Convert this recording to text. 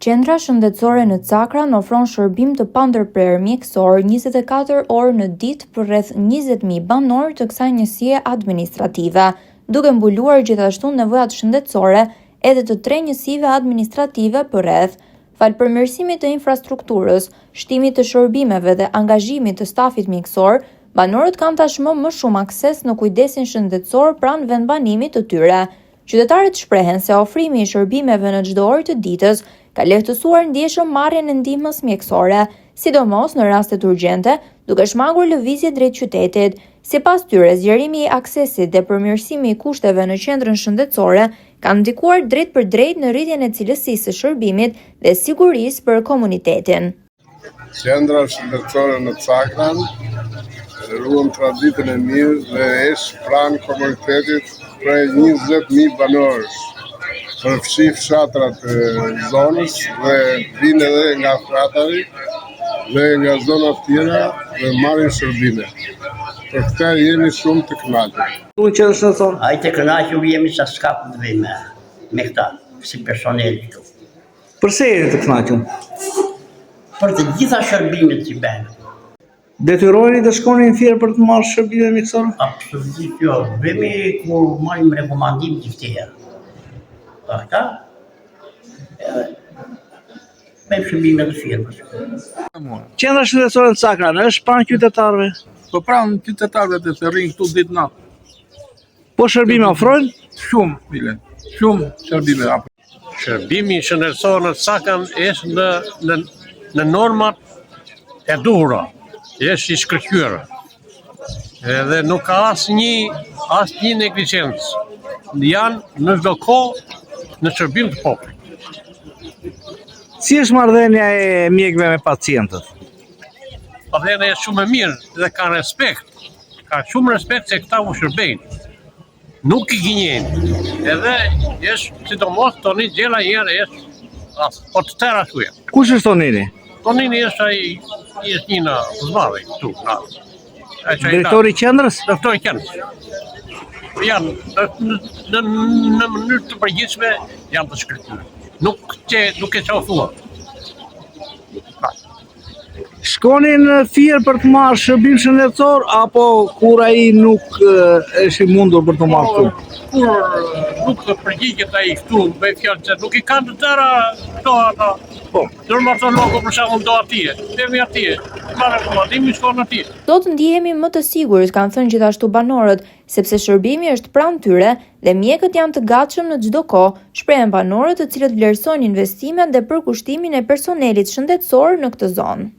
Qendra Shëndetësore në Cakran ofron shërbim të pandërprerë mjekësor 24 orë në ditë për rreth 20.000 banorë të kësaj njësie administrative, duke mbuluar gjithashtu nevojat shëndetësore edhe të tre njësive administrative përreth. Falë përmirësimit të infrastrukturës, shtimit të shërbimeve dhe angazhimit të stafit mjekësor, banorët kanë tashmë më shumë akses në kujdesin shëndetësor pranë vendbanimit të tyre. Qytetarët shprehen se ofrimi i shërbimeve në çdo orë të ditës ka lehtësuar ndjeshëm marrjen e ndihmës mjekësore, sidomos në rastet urgjente, duke shmangur lëvizjet drejt qytetit. Sipas tyre, zgjerimi i aksesit dhe përmirësimi i kushteve në qendrën shëndetësore kanë ndikuar drejtpërdrejt në rritjen e cilësisë së shërbimit dhe sigurisë për komunitetin. Qendra shëndetësore në Cakran ruan traditën e mirë dhe është pranë komunitetit prej 20.000 banorësh, përfshi fshatrat e zonës dhe vijnë edhe nga fshatari dhe nga zonat tjera dhe marrin shërbime. Për këtë jemi shumë të kënaqur. Unë qendrën shëndetësore? Ai të kënaqur jemi sa s'ka ku të vijmë me këta, si personel këtu. Përse jeni të kënaqur? Për të gjitha shërbimet që bëjnë. Detyroheni të shkoni në Fier për të marrë shërbime mjekësore? Absolutisht jo. Vemi kur marrim rekomandim të këtija. Pa këta, edhe bëjmë shërbime të firmës. Qendra shëndetësore në Cakran është pranë qytetarëve? Po pranë qytetarëve të se rrinë këtu ditë natë. Po shërbime ofrojnë? Shumë, bile. Shumë shërbime ofrojnë. Shërbimi shëndetësor në Cakran është në në në normat e duhura, është i shkëlqyer. Edhe nuk ka asnjë asnjë neglizhencë. Janë në çdo kohë në shërbim të popullit. Si është marrëdhënia e mjekëve me pacientët? Marrëdhënia është shumë e mirë dhe ka respekt. Ka shumë respekt se këta u shërbejnë. Nuk i gënjejnë. Edhe është sidomos Toni Gjela një herë është as, po të tëra ashtu janë. Kush është Tonini? Tonini është ai është një në zvarri këtu, në ai që ai Drejtori i qendrës? Drejtori i qendrës. Janë në, në, në mënyrë të përgjithshme janë të shkëlqyer. Nuk që nuk e çau thua. Shkoni në Fier për të marrë shërbim shëndetësor apo kur ai nuk është i mundur për të marrë këtu? Kur nuk të përgjigjet ai këtu, bëj fjalë se nuk i kanë të tëra këto ato. Po, dermatologu për shembull do atje, themi atje, marrë rekomandimin shkon atje. Sot ndihemi më të sigurt, kanë thënë gjithashtu banorët, sepse shërbimi është pranë tyre dhe mjekët janë të gatshëm në çdo kohë, shprehen banorët të cilët vlerësojnë investimet dhe përkushtimin e personelit shëndetësor në këtë zonë.